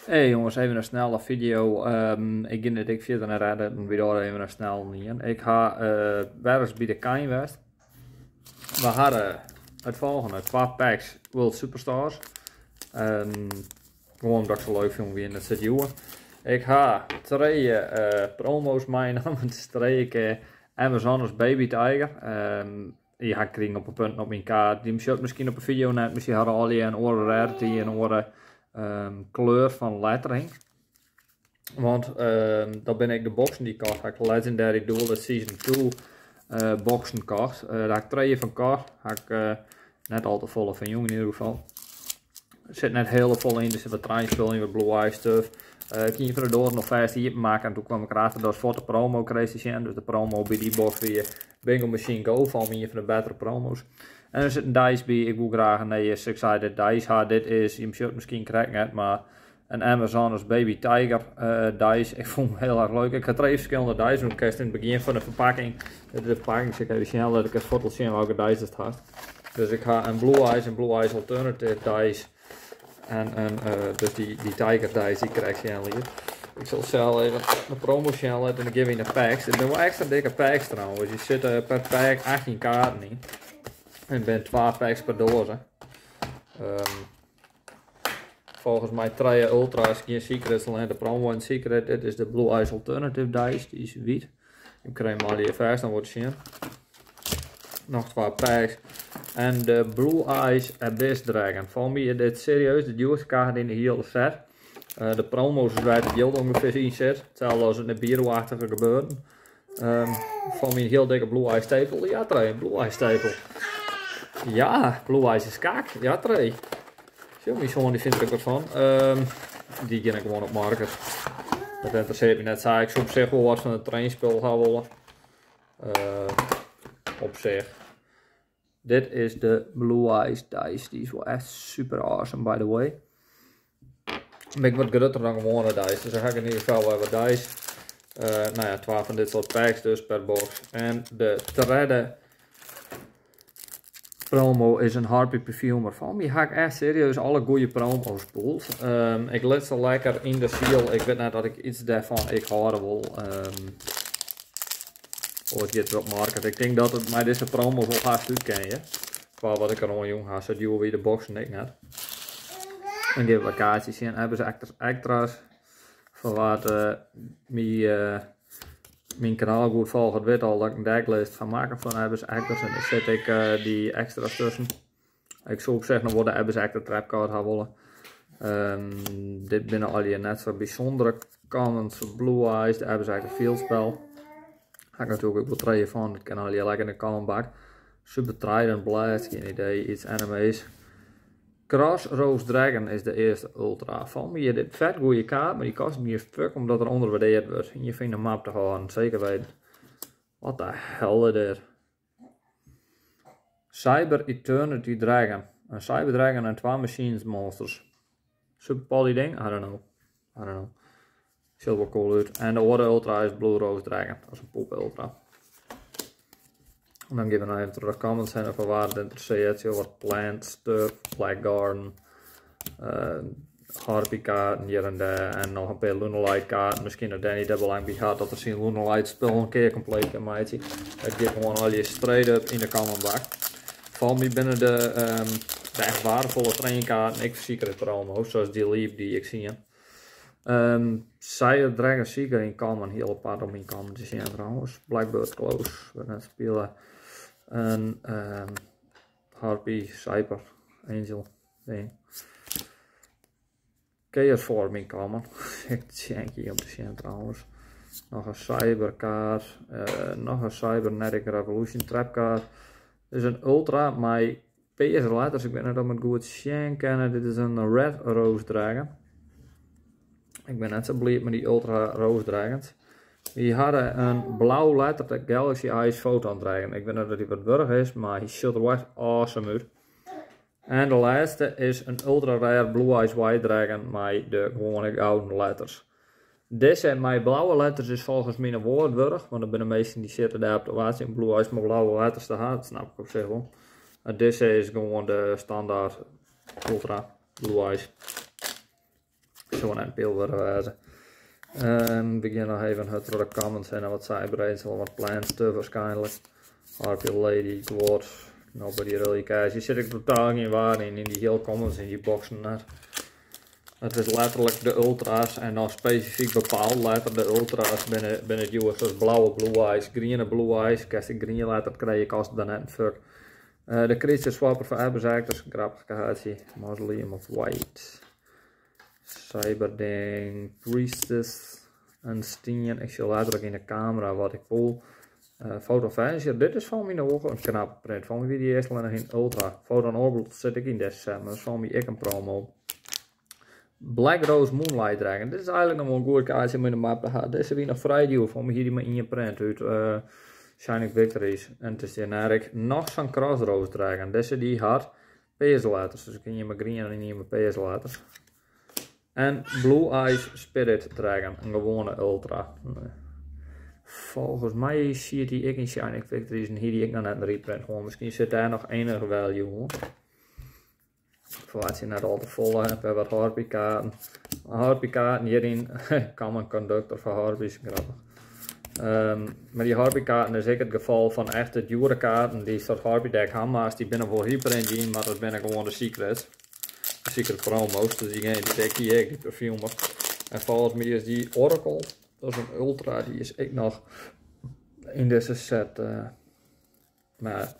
Hey jonges, even in snelle video. Ik gean dit ek fierder net editen, wie daar even in snel ien. Ik ha wer ris by de Kein west. We hadden it folgjende, twa packs World Superstars. Gewoan omdat ik se leuk fûn wie en it sit djoer. Ik ha trije promo's meinommen, it is trije kear Amazoness Baby Tiger. Dy ha ik krigen op 'e punten op myn kaart. Dy sjocht miskien op 'e video net, mar sy hawwe allegear in oare rarity, in oare kleur fan lettering. Want dat binne ek de boksen dy't ik kocht ha. Ik Legendary Duelist Season 2 boksen kocht. Dêr ha ik trije fan kocht. Ha ik net al te folle fan jûn yn ieder gefal. Der sit net hiele folle yn, der sit wat treinspul yn, wat Blue Eyes stuff. Ik hie ien fan de doazen al fêst iepen makke en toen kwam ik erachter dat fuort de promo kreeg te sjen. Dus de promo by dy box wie Bingo Machine Go, foar my ien fan de bettere promo's. En der sit in dice by, ik woe graach in nije Six-Sided Dice ha. Dit is, jim sjocht miskien krekt net, mar in Amazoness Baby Tiger dice. Ik fûn him hiel erch leuk. Ik ha trije ferskillende dice, want kinst yn it begjin fan de ferpakking, de ferpakking sil ik even sjen, lit ik it foto sjen welke dice it hast. Dus ik ha in Blue Eyes, in Blue Eyes Alternative dice en in, dus dy Tiger dice dy't ik krekt sjen liet. Ik sil sels even de promo sjen litte en dan gean we yn de packs. Dit binne wol ekstra dikke packs trouwens. Der sitte per pack 18 kaarten yn. En it binne twa packs per doaze. Folgens my trije ultra's, gjin secrets, allinnich de promo en secret. Dit is de Blue Eyes Alternative dice, dy is wyt. Ik krij him allegear fêst noch wat sjen. Noch twa packs. En de Blue Eyes Abyss Dragon. Foar my is dit serieus de djoerste kaart yn de hiele set. De promo's is wêr't it jild ûngefear yn sit. Itselde as it Nibiru-achtige gebeuren. Foar my in hiel dikke Blue Eyes stapel. Ja, trije, in Blue Eyes stapel. Ja, Blue Eyes is kak. Ja, trije. Sjoch, myn soan dy fynt der ek wat fan. Dy gean ik gewoan op market. Dat ynteressearret my net sa. Ik soe op sich wol wat fan it trainspul ha wolle. Op sich. Dit is de Blue Eyes Dice. Dy is wol echt super awesome, by the way. Ben ik wat grutter dan gewoane dice. Dus dan ha ik yn ieder gefal wer wat dice. No ja, twa fan dit soart packs dus per box. En de tredde promo is in Harpy Perfumer. Fan my ha ik echt serieus alle goede promo's pulled. Ik lit se lekker yn de seal. Ik wit net dat ik iets dêrfan ik hâlde wol. Of it giet der op market. Ik tink dat it mei dizze promo's wol hast út kin, ja. Kwa wat ik der oan jûn ha, sa djoer wie de boxen ek net. Dan gean we wat kaartsjes sjen. Abyss Actors Extras. Foar wa't myn kanaal goed folget, wit al dat ik in decklist fan makke fan Abyss Actors. En dêr sit ek dy extra's tusken. Ik soe op sich noch wol de Abyss Actor trap card ha wolle. Dit binne allegear net sa bysûndere commons. Blue Eyes, de Abyss Actor Field Spell. Ha ik natuerlik ek wol trije fan. Dat kin allegear lekker yn de common bak. Super Trident Blast, gjin idee, iets anime's. Cross Rose Dragon is de earste ultra. Fan my is dit fet goede kaart, mar dy kostet my fuck omdat er ûnderwaardearre wurdt. En je fynt in map te hâlden, seker weten. What the hell is dit? Cyber Eternity Dragon. In Cyber Dragon en twa Machines Monsters. Super poly ding? I don't know. I don't know. Sjocht wol cool út. En de oare ultra is Blue Rose Dragon. Dat is in poep ultra. En dan gean we noch even troch de comments hinne foar wa't it ynteressearret. Sjoch wat plant stuff, Black Garden, Harpy kaarten hjir en dêr en noch in pear Lunalight kaarten. Miskien dat Danny der belang by hat dat er syn Lunalight spul in kear kompleet kin meitsje. It giet gewoan allegear straight up yn de common bak. Foar my binne de echt waardefolle trainkaarten ek secret promo's, zoals die Leap die ik zie. Cyber Dragon Seeker yn common, hiel apart om yn common te sjen trouwens. Blackbird Close, wurdt net spile. En Harpy, Cyber, Angel, ding. Chaos Form yn common. Ik tsjenk om te sjen trouwens. Noch in cyberkaart, noch in Cybernetic Revolution trapkaart. Dit is in ultra mei pearse letters. Ik wit net oft it goed sjen kinne. Dit is in Red Rose Dragon. Ik bin net sa bliid mei dy Ultra Rose Dragons. Wy hawwe in blau letter, de Galaxy Eyes Photon Dragon. Ik wit net oft dy wat wurdich is, mar hy sjocht der wol echt awesome út. En de lêste is in Ultra Rare Blue Eyes White Dragon mei de gewoane gouden letters. Dizze mei blauwe letters is folgens my noch wol wat wurdich, want der binne minsken dy sitte dêr op te wachtsjen om Blue Eyes mei blauwe letters te hawwen. Dat snap ik op sich wol. Mar dizze is gewoan de standaard Ultra Blue Eyes. Soe net in pil wurdich wêze. We gean noch even hurd troch de commons en wat Cyber Angel, wat plant stuff waarschijnlijk. Harpy Lady, guod, nobody really cares. Hier zit ik totaal geen waarde in, in die heel commons in die boxen net. Het is letterlijk de ultra's en dan specifiek bepaald letter de ultra's binnen het djoer, zoals blauwe Blue Eyes, griene Blue Eyes. Kinst de griene letter krije, kost dan net een fuck. De Creature Swapper voor Abyss een grappig kaartje. Mausoleum of White. Cyberding, Priestess, een stien. Ik zie letterlijk in de camera wat ik voel. Photon Vanisher, dit is van mijn ogen een knappe print. Van wie die eerst alleen nog in Ultra. Photon Orbital zit ik in deze set, maar dat is van mij ik een promo. Black Rose Moonlight Dragon. Dit is eigenlijk nog wel een goed kaartje om in de map te hebben. Deze wie nog vrij duur. Van mij hier die maar in je print uit Shining Victories. En het is generic. Nog zo'n Crossroads Dragon. Deze die had pearse letters. Dus kun je maar green en niet meer pearse letters. En Blue Eyes Spirit Dragon. Een gewone Ultra. Nee. Volgens mij zie je die ik in Shining Victories en hier die ik nog net een reprint gewoon. Misschien zit daar nog enige value in. Verwacht je net al te volle. We hebben wat Harpy kaarten. Harpy kaarten hierin. Common Conductor voor Harpies, grappig. Maar die Harpy kaarten is ook het geval van echte dure kaarten die soort Harpy deck hamma's. Die binnen voor hyper engine, maar dat binnen gewoon de secrets. De secret promos, dus die die deck hier, die perfumer. En volgens mij is die Oracle, dat is een ultra, die is ik nog in deze set. Maar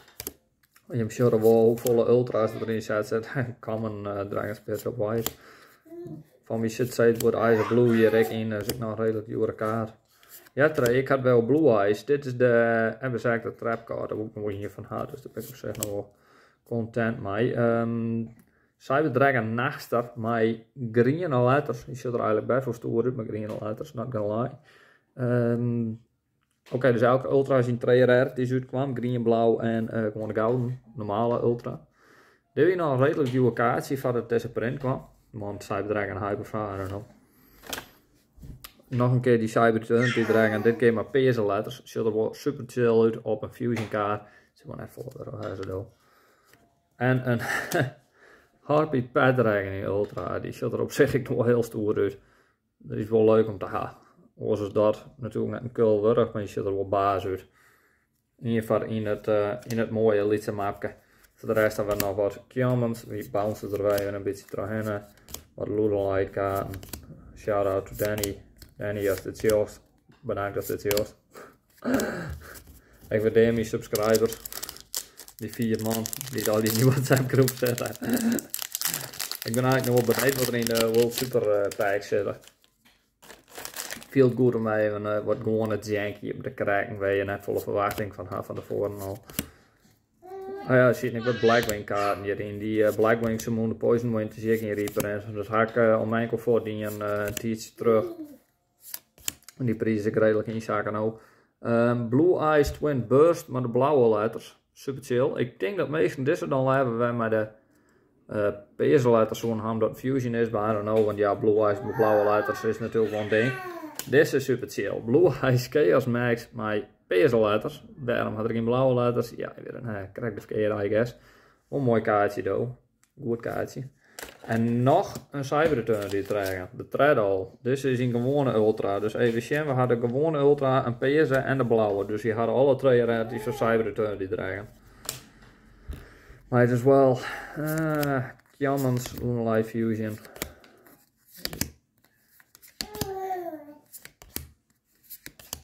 je ziet wel hoeveel ultra's erin zit. Common Dragon Spirit of White. Van wie zit het Eyes of Blue hier ik in, dus ik nog een redelijk dure kaart. Ja, Trey, ik had wel Blue Eyes. Dit is de hebben de trap card, daar ook nog hier van haar, dus daar ben ik op zich nog wel content mee. Cyber Dragon Nachster met groene letters. Die zit er eigenlijk bij voor stoer uit met groene letters, not gonna lie. Oké, dus elke ultra is in 2 rare die uitkwam. Green, blauw en gewoon de gouden, normale ultra. Dit is nog een redelijk nieuwe kaartje voordat deze print kwam. Want Cyber Dragon Hyper, I don't know. Nog een keer die Cyber Eternity Dragon, dit keer maar pearse letters. Ziet er wel super chill uit op een Fusion kaart. Zit gewoon even vol. En een Harpy Pet Dragon in Ultra, die ziet er op zich nog wel heel stoer uit. Dat is wel leuk om te hebben. Oors is dat natuurlijk net een kul wurg, maar je ziet er wel baas uit. In ieder geval in het mooie lytse mapje. Voor de rest hebben we nog wat commons. We bouncen er weer een beetje doorheen. Wat Lunalight kaarten. Shout out to Danny. Danny, als dit ziet. Bedankt als dit ziet. Ik waardeer mijn subscribers. Die vier man die al die WhatsApp groep zetten. Ik ben eigenlijk nog wel benieuwd wat er in de World Super Pack zit. Viel goed om even wat gewone janky op de krijgen waar je net volle verwachting van had van tevoren al. Oh ja, zie ik wat Blackwing kaarten hierin. Die Blackwing Summon de Poison Wind is hier in reprint. Dus ga ik om mijn voor die een tijdje terug. En die prijs ik redelijk inzaken ook. Blue Eyes Twin Burst, maar de blauwe letters. Super chill. Ik denk dat meesten deze dan hebben wij maar de pearse letters zo'n ham dat Fusion is, maar I don't know, want ja, Blue Eyes met blauwe letters is natuurlijk wel een ding. Deze is super chill. Blue Eyes Chaos Max, maar pearse letters. Waarom had er geen blauwe letters? Ja, weer een krijg de verkeerde, I guess. Een mooi kaartje, though. Goed kaartje. En nog een Cyber Eternity krijgen. De Treadle. Dit is een gewone Ultra. Dus even zien, we hadden de gewone Ultra, een pearse en de blauwe. Dus die hadden alle twee die van Cyber Eternity dragen. Might as well. Commons Lunalight Fusion.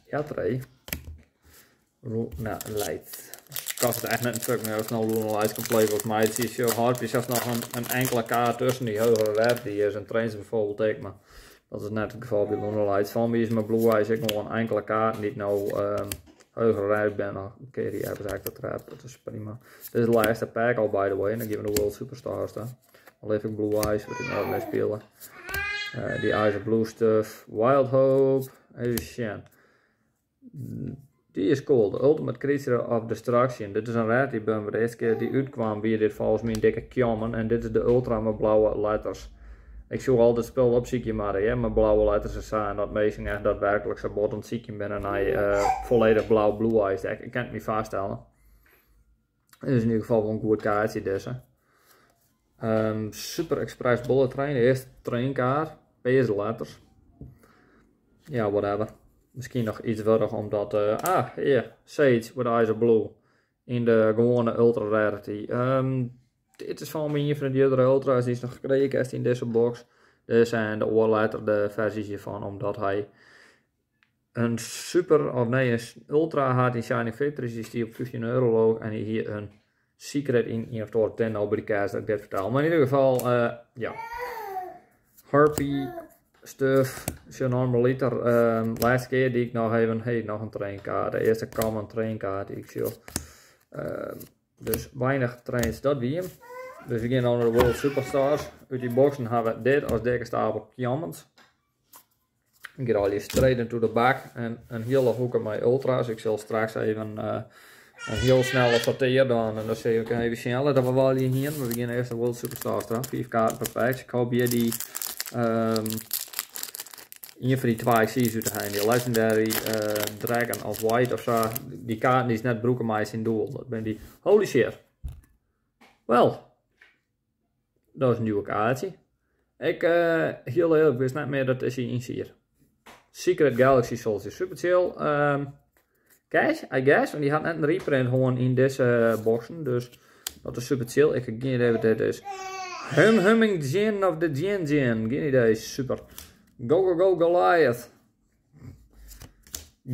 Ja, Trey. Luna Light. Kost het echt net een stuk meer als nou Lunalight compleet volgens mij. Het is zo hard. Je zelfs nog een enkele kaart tussen die hogere rare die is. En trains bijvoorbeeld ik, maar dat is net het geval bij Lunalight. Van wie is mijn Blue Eyes ik nog een enkele kaart die ik nou hogere rare ben. Oké, okay, die hebben eigenlijk dat trap. Dat is prima. Dit is de laatste pack al, by the way. En dan geven we de World Superstars dan. Dan leef ik Blue Eyes, wat ik nou mee spelen. Die Eyes of Blue stuff. Wild Hope. Even zien. Die is cool, de Ultimate Creature of Destruction. Dit is een rarity bumper. De eerste keer die uitkwam, wie dit volgens mij een dikke common. En dit is de Ultra met blauwe letters. Ik zoek altijd spul op ziekje maar, hè, met blauwe letters en zo. En dat meestal echt daadwerkelijk zo bot aan het binnen naar volledig blauw Blue Eyes deck. Ik kan het me vaststellen. Het is in ieder geval wel een goed kaartje deze. Super Express Bullet Train, de eerste trainkaart. Pearse letters. Ja, whatever. Miskien noch iets wurdich omdat, ah, hier, Sage with Eyes of Blue. Yn de gewoane Ultra Rarity. Dit is fan my ien fan de djoerdere Ultra's dy'tst noch krije kinst yn dizze box. Dizze en de oare letter de ferzjes hjirfan, omdat hy in super, of nee, in Ultra hat yn Shining Victories, dy stie op 15 euro leau ik, en hy hie in secret yn ien of oare tin no by de kêst dat ik dit fertel. Mar yn ieder gefal, ja. Harpy stuff, sjoch normaliter, lêste kear die ik noch even, hey, noch in trainkaart, de earste common trainkaart dy't ik sjoch. Dus weinich trains, dat wie him. Dus we gean no nei de World Superstars. Ut dy boxen ha we dit as dikke stapel commons. Ik gean allegear straight into the bak en in hiele hoeke mei ultra's. Ik sil straks even in hiel snelle sortear dwaan en dan sil ik even sjen dat we wel hier hienen. Maar we gean earst de World Superstars dwaan. 5 kaarten per pack. Ik hoop hjir dy ien fan dy twa Xyz's út te heljen. Die Legendary Dragon of White of sa. Dy kaarten dy'tst net brûke meist yn duel. Dat binne dy. Holy shit. Wel, dat is in djoer kaartsje. Ik, hiel eerlik, wist net mear dat dizze yn siet. Secret Galaxy Soldier, super chill. Cash, I guess, want dy hat net in reprint hân yn dizze boxen, dus dat is super chill. Ik heb geen idee wat dit is. Hum Humming Djinn of de Djinn Djinn, geen idee, super. Go Go Go Goliath.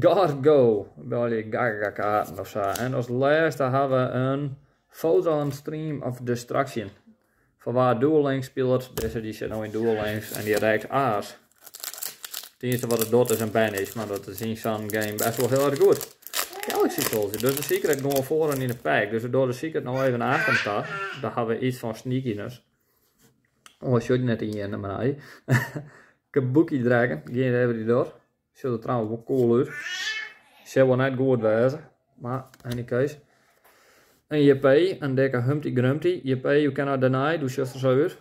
God Go, by Gaga kaarten of sa. En as lêste ha we in Photon Stream of Destruction. Foar wa Duel Links spilet, dizze dy sit no yn Duel Links en dy rekt aas. It iennichste wat it docht is in banish, mar dat is yn sa'n game best wol hiel erch goed. Galaxy Soldier, dus de secret gewoan foaroan yn de pack. Dus we dogge de secret no even achter ta. Dan ha we iets fan sneakiness. Oh, sjoch net ien, mar nee. Kabuki Dragon, geen idee wat die docht. Sjocht der trouwens wol cool út. Sil wol net goed wêze, mar any case. In JP, in dikke Humpty Grumpty. JP, you cannot deny, do sjochst der sa út.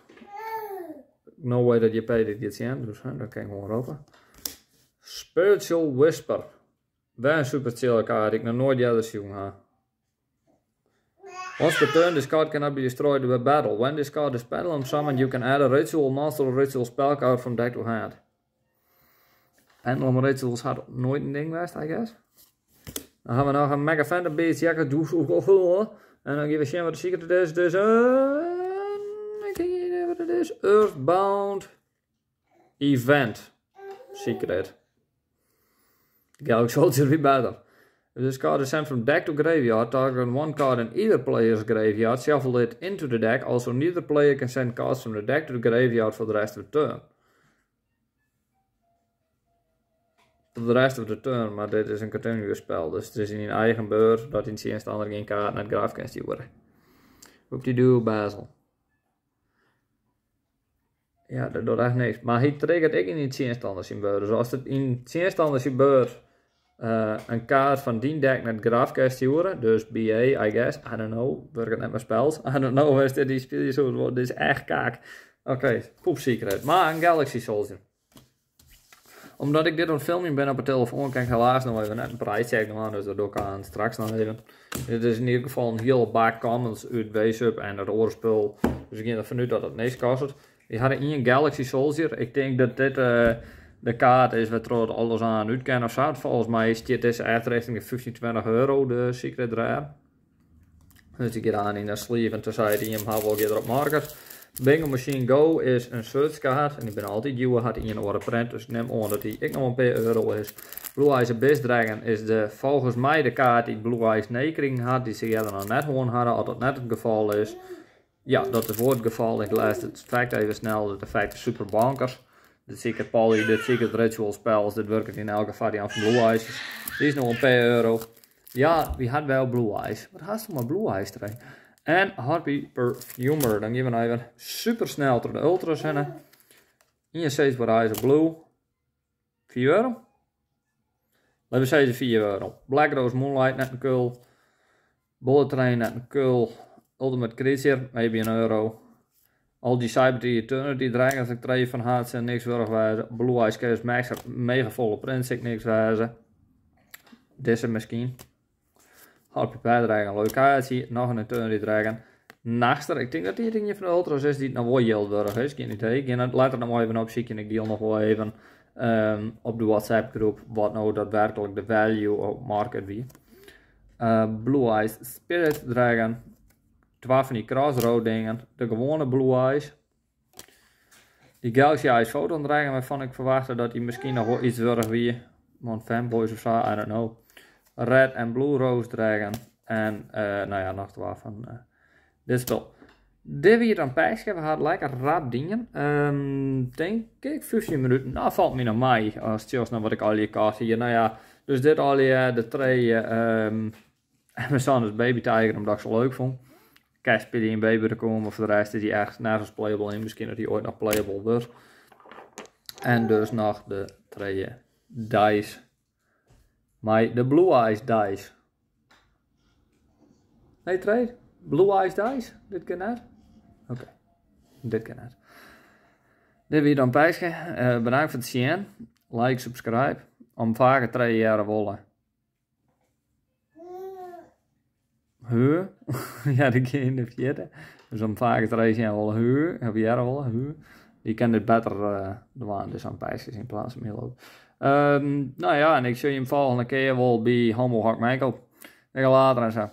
No way dat JP dit giet sjen, dus hè, dat kin ik gewoan roppe. Spiritual Whisper. Wer in super chille kaart dy't ik noch noait earder sjoen ha. Once per turn, this card cannot be destroyed by battle. When this card is pendulum summoned, you can add a ritual monster or ritual spell card from deck to hand. Pendulum rituals hat noait in ding west, I guess. Dan ha we noch in Mega Phantom Beast Jacket En dan gean we sjen wat de secret is. Dus, ik heb geen idee wat het is. Earthbound Event Secret. Galaxy Soldier wie better. If this card is sent from deck to graveyard, target one card in either player's graveyard, shuffle it into the deck. Also, neither player can send cards from the deck to the graveyard for the rest of the turn. For the rest of the turn, mar dit is in continuous spell, dus it is yn dyn eigen beurt dat dyn tsjinstanner gjin kaart nei it graf kin stjoere. Whoop-de-doo, Basil. Ja, dat docht echt niks. Mar hy triggert ek yn dyn tsjinstanner syn beurt. Dus ast it yn tsjinstanner syn beurt in kaart fan dyn deck nei it graf kinst stjoere, dus BA, I guess, I don't know, wurket net mei spells, I don't know, wêr'tst dit yn spylje soe, dit is echt kak. Oké, okay, poep secret. Mar in Galaxy Soldier. Omdat ik dit oan it filmjen bin op 'e telefoan, kin ik helaas noch even net in prijscheck dwaan, dus dat doch ik aan straks noch even. Dit is yn ieder gefal in hiele bak commons út WSUP en dat oare spul, dus ik gean derfan út dat it niks kostet. Wy hawwe ien Galaxy Soldier. Ik tink dat dit de kaart is wêrtroch't alles aan út kin of sa. Folgens my stiet dizze echt richting de 15, 20 euro, de Secret Rare. Dus dy giet aan yn de sleeve en tenzij it ien ha wol, giet er op market. Bingo Machine Go is in search kaart en dy binne altyd djoer, hat ien oare print, dus ik nim oan dat dy ek noch in pear euro is. Blue Eyes Abyss Dragon is de, folgens my de kaart dy't Blue Eyes nee krigen hat, dy't se earder noch net hân hawwe, as dat net it gefal is. Ja, dat is wol it gefal. Ik lês it effekt even snel. It effekt is super bonkers. Dit Secret Poly, dit Secret Ritual Spells, dit wurket yn elke fariant fan Blue Eyes. Dy is noch in pear euro. Ja, wy hat wel Blue Eyes. Wat hast mei Blue Eyes erin? En Harpy Perfumer. Dan gean we no even super snel troch de Ultras hinne. Ien Sage with Eyes of Blue. 4 euro. Laten we sizze 4 euro. Black Rose Moonlight, net in kul. Bullet Train, net in kul. Ultimate Creature, maybe in euro. Al dy Cyber Eternity Dragons, ik trije fan hat, sil niks wurdich wêze. Blue Eyes Chaos Max hat mega folle prints, ek niks wêze. Dizze miskien. Harpy Dragon, lokaasje, noch in Eternity Dragon. Nachster, ik tink dat dit ien fan de ultra's is dy't noch wol jild wurdich is, gjin idee. Ik gean it letter noch wol even opsykjen, ik diel noch wol even op de WhatsApp groep wat no daadwerkelijk de value op market wie. Blue Eyes Spirit Dragon, twa fan dy Crossroad dingen, de gewoane Blue Eyes. Dy Galaxy Eyes Photon Dragon wêrfan ik ferwachte dat dy miskien noch wol iets wurdich wie. Want fanboys of sa, I don't know. Red en Blue Rose Dragon. En nou ja, noch twa fan dit spul. Dit wie it dan Peiske. We ha it lekker rap dien. Tink ik 15 minuten. Nou, falt my noch mei as sjochst nei wat ik allegear kocht hie. Nou ja, dus dit allegear de trije Amazoness Baby Tiger, omdat ik se leuk fûn. Kerst by in baby te komen, foar de rest is hy echt nergens playable yn. Miskien dat hy oait noch playable wurdt. En dus noch de trije dice. Mei de Blue Eyes dice. Nee, trije? Blue Eyes dice? Dit kin net? Oké, dit kin net. Dit wie dan Peiske. Bedankt foar it sjen. Like, subscribe. Om faker trije hearre wolle. Huh? Ja, dat kin yn de fierte. Dus om faker trije sjen wolle, huh? Of hearre wolle, huh? Dy kin dit better dwaan, dus aan Peiskes yn plaats fan Milo. Nou ja, en ik sjoch jim folgjende kear wol by Homo Hok Mijnkoop. Ik later en sa.